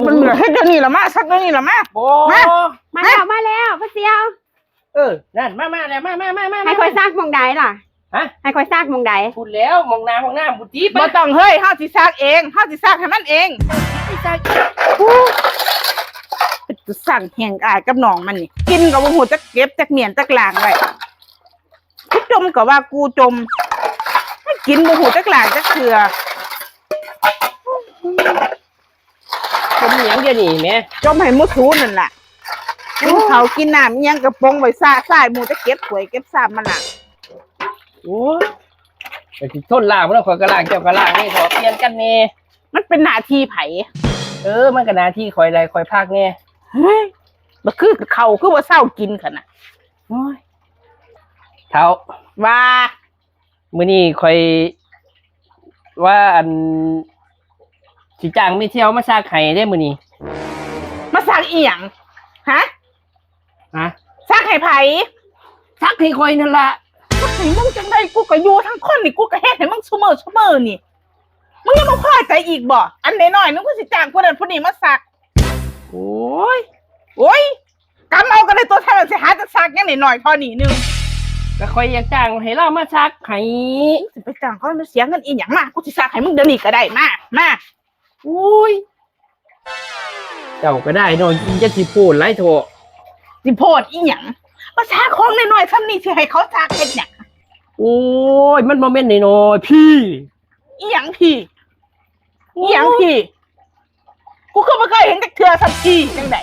ມັນເມື່ອຍ ເຮັດດຽວນີ້ລະມາ ຊັກດຽວນີ້ລະມາ ບໍ່ ມາ ມາແລ້ວ ມາແລ້ວ ພໍ່ສ່ຽວ. ເອີ ນັ້ນ ມາ ມາແລ້ວ ມາ ມາ ມາ ມາ ໃຫ້ຂ້ອຍຊັກໝ່ອງໃດລະ? ຮະ? ໃຫ້ຂ້ອຍຊັກໝ່ອງໃດ? ພຸ້ນແລ້ວ ໝ່ອງໜ້າຫ້ອງນ້ຳພຸ້ນຕິ. ບໍ່ຕ້ອງເຮີ້ຍ ເຮົາຊິຊັກເອງ ເຮົາຊິຊັກໃຫ້ມັນເອງ. ຊິຊັກ ເປັນຕາຊັງແຮງອ້າຍກັບນ້ອງມັນນີ້ ກິນກໍບໍ່ຮູ້ຈັກເກັບ ຈັກມ້ຽນ ຈັກລ້າງໄວ້. ກູຈົ່ມກໍວ່າກູຈົ່ມ ມັນກິນບໍ່ຮູ້ຈັກລ້າງຈັກເທື່ອ. ຈົ່ມຫຍັງດຽວນີ້ແມ? ຈົ່ມໃຫ້ໝູ່ສູນັ້ນລະ ກິນເຂົ້າກິນນ້ຳອີ່ຫຍັງກະປົງໄວ້ຊະຊາຍ ໝູ່ຈະເກັບຖ້ວຍເກັບຊາມມາລ້າງ. ໂອ້ຍ ກະຊິທົນລ້າງບໍ່ລະ ຂ້ອຍກະລ້າງ ເຈົ້າກະລ້າງເດ້ ຂໍປ່ຽນກັນແດ່. ມັນເປັນໜ້າທີ່ໃຜ? ເອີ ມັນກະໜ້າທີ່ຂ້ອຍໄດ໋ ຂ້ອຍພັກແດ່. ເຮີ້ຍ ບັກຄືເຂົ້າຄືບໍ່ເຊົາກິນຂະນາດ. ໂອ້ຍ ເຖົ້າ ວ່າ ມື້ນີ້ຂ້ອຍວ່າ ອັນ ຊິຈ້າງແມ່ທ່ຽວມາຊັກໃຫ້ເດ້ມື້ນີ້. ມາຊັກອີ່ຫຍັງ? ຮະ? ຮະ? ຊັກໃຫ້ໃຜ? ຊັກໃຫ້ຂ້ອຍນັ້ນລະ. ຊັກໃຫ້ມຶງຈັ່ງໃດ? ກູກະຢູ່ທັງຄົນນີ້ ກູກະເຮັດໃຫ້ມຶງຊຸມື້ຊຸມື້ນີ້ ມຶງຍັງບໍ່ພໍໃຈອີກບໍ່? ອັນນ້ອຍໆໜຶ່ງ ມຶງຊິຈ້າງຜູ້ນັ້ນຜູ້ນີ້ມາຊັກ. ໂອ້ຍ ໂອ້ຍ ກຳເອົາກໍໄດ້ຕົວະ ຖ້າຊິຫາຈະຊັກຫຍັງນ້ອຍໆທໍ່ນີ້ໜຶ່ງ. ກະຂ້ອຍຢາກຈ້າງໃຫ້ລາວມາຊັກໃຫ້. ຊິໄປຈ້າງເຂົາມາເສຍເງິນອີ່ຫຍັງ? ມາ ກູຊິຊັກໃຫ້ມຶງດຽວນີ້ກໍໄດ້ ມາ ມາ. ໂອ້ຍ ເຈົ້າກໍໄດ້ເນາະ ຢ່າຊິໂພດຫຼາຍເຖາະ. ຊິໂພດອີ່ຫຍັງ? ພາສາຂອງນ້ອຍໆຊ່ຳນີ້ ຊິໃຫ້ເຂົາຊັກເຮັດຫຍັງ? ໂອ້ຍ ມັນບໍ່ແມ່ນນ້ອຍໆ ພີ່. ອີ່ຫຍັງພີ່? ອີ່ຫຍັງພີ່? ກູຄືບໍ່ເຄີຍເຫັນຈັກເທື່ອຊ້ຳ ພີ່ຈັ່ງໃດ?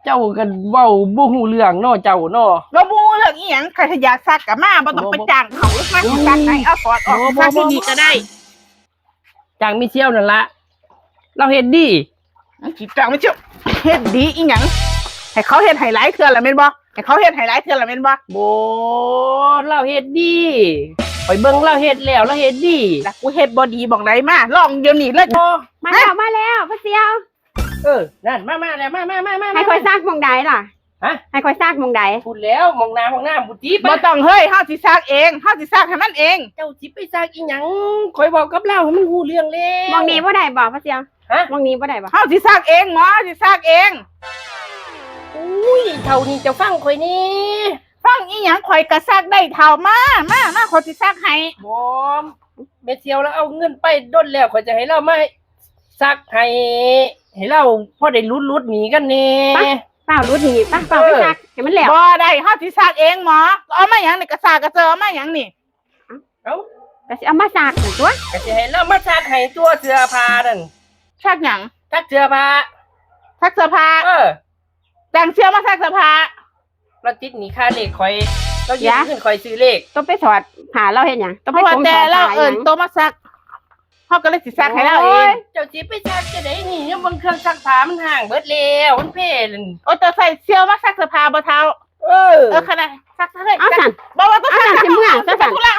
ເຈົ້າກໍເວົ້າບໍ່ຮູ້ເລື່ອງເນາະ ເຈົ້າເນາະ. ເວົ້າບໍ່ຮູ້ເລື່ອງອີ່ຫຍັງ? ຄັນຢາກຊັກກໍມາ ບໍ່ຕ້ອງໄປຈ້າງເຂົາ ມາຊິຊັກໃຫ້. ເອົາຖອດອອກ ຊັກຢູ່ນີ້ກໍໄດ້. ຈ້າງແມ່ທ່ຽວນັ້ນລະ ລາວເຮັດດີ. ຊິຈ້າງແມ່ທ່ຽວເຮັດດີອີ່ຫຍັງ? ໃຫ້ເຂົາເຮັດໃຫ້ຫຼາຍເທື່ອລະແມ່ນບໍ່? ໃຫ້ເຂົາເຮັດໃຫ້ຫຼາຍເທື່ອລະແມ່ນບໍ່? ບໍ່ ລາວເຮັດດີ ຂ້ອຍເບິ່ງລາວເຮັດແລ້ວ ລາວເຮັດດີ. ລະກູເຮັດບໍ່ດີໝ່ອງໃດ? ມາລອງດຽວນີ້ເລີຍ. ມາແລ້ວ ມາແລ້ວ ພໍ່ສ່ຽວ. ເອີ ນັ້ນ ມາ ມາແລ້ວ ມາ ມາ ມາ ມາ ໃຫ້ຂ້ອຍຊັກໝ່ອງໃດລະ? ຮະ? ໃຫ້ຂ້ອຍຊັກໝ່ອງໃດ? ພຸ້ນແລ້ວ ໝ່ອງໜ້າຫ້ອງນ້ຳພຸ້ນຕິ. ບໍ່ຕ້ອງເຮີ້ຍ ເຮົາຊິຊັກເອງ ເຮົາຊິຊັກໃຫ້ມັນເອງ. ເຈົ້າຊິໄປຊັກອີ່ຫຍັງ? ຂ້ອຍເວົ້າກັບລາວໃຫ້ມັນຮູ້ເລື່ອງແລ້ວ. ໝ່ອງນີ້ບໍ່ໄດ້ບໍ່ ພໍ່ສ່ຽວ? ຮະ? ໝ່ອງນີ້ບໍ່ໄດ້ບໍ່? ເຮົາຊິຊັກເອງໝໍ ເຮົາຊິຊັກເອງ. ໂອ້ຍ ເຖົ້ານີ້ເຈົ້າຟັງຂ້ອຍແດ່. ຟັງອີ່ຫຍັງ? ຂ້ອຍກະຊັກໄດ້ເຖົ້າ. ມາ ມາ ມາ ຂ້ອຍຊິຊັກໃຫ້. ບໍ່ ແມ່ທ່ຽວລາວເອົາເງິນໄປດົນແລ້ວ ຂ້ອຍຈະໃຫ້ລາວມາຊັກໃຫ້ ໃຫ້ລາວພໍໄດ້ຫຼຸດ ຫຼຸດໜີ້ກັນແດ່. ໄປ ຟ້າວຫຼຸດໜີ້ ໄປ ຟ້າວໄປຊັກໃຫ້ມັນແລ້ວ. ບໍ່ໄດ້ ເຮົາຊິຊັກເອງໝໍ. ເອົາມາຫຍັງນີ້? ກະຊາກກະເຈີ ເອົາມາຫຍັງນີ້? ເອົ້າ ກະຊິເອົາມາຊັກຫັ້ນຕົວະ. ກະຊິໃຫ້ລາວມາຊັກໃຫ້ຕົວະ ເສື້ອຜ້ານັ້ນ. ຊັກຫຍັງ? ຊັກເສື້ອຜ້າ. ຊັກເສື້ອຜ້າ? ເອີ ຈ້າງເສື້ອມາຊັກເສື້ອຜ້າ. ລາວຕິດໜີ້ຄ່າເລກຂ້ອຍ ລາວຢືມເງິນຂ້ອຍຊື້ເລກ. ໂຕໄປຖອດຜ້າລາວເຮັດຫຍັງ? ໂຕໄປກົມຖອດຜ້າຫຍັງ? ເອີ້ນໂຕມາຊັກ ເຮົາກໍເລີຍຊິຊັກໃຫ້ລາວເອງ. ໂອ້ຍ ເຈົ້າຊິໄປຊັກຈັ່ງໃດນີ້? ຍັງເບິ່ງເຄື່ອງຊັກຜ້າມັນຮ້າງເບິດແລ້ວ ມັນເພແລ້ວ. ໂອ້ ເຈົ້າໃຊ້ເສື້ອມາຊັກເສື້ອຜ້າບໍ່ເຖົ້າ? ເອີ ເອີ ຂະໜາດຊັກເລີຍ. ເອົາຊັ້ນ ບໍ່ວ່າຕ້ອງຊັກ ເອົາຊັ້ນ ຊິເມືອ ເອົາຊັ້ນ ໄປທຸລະ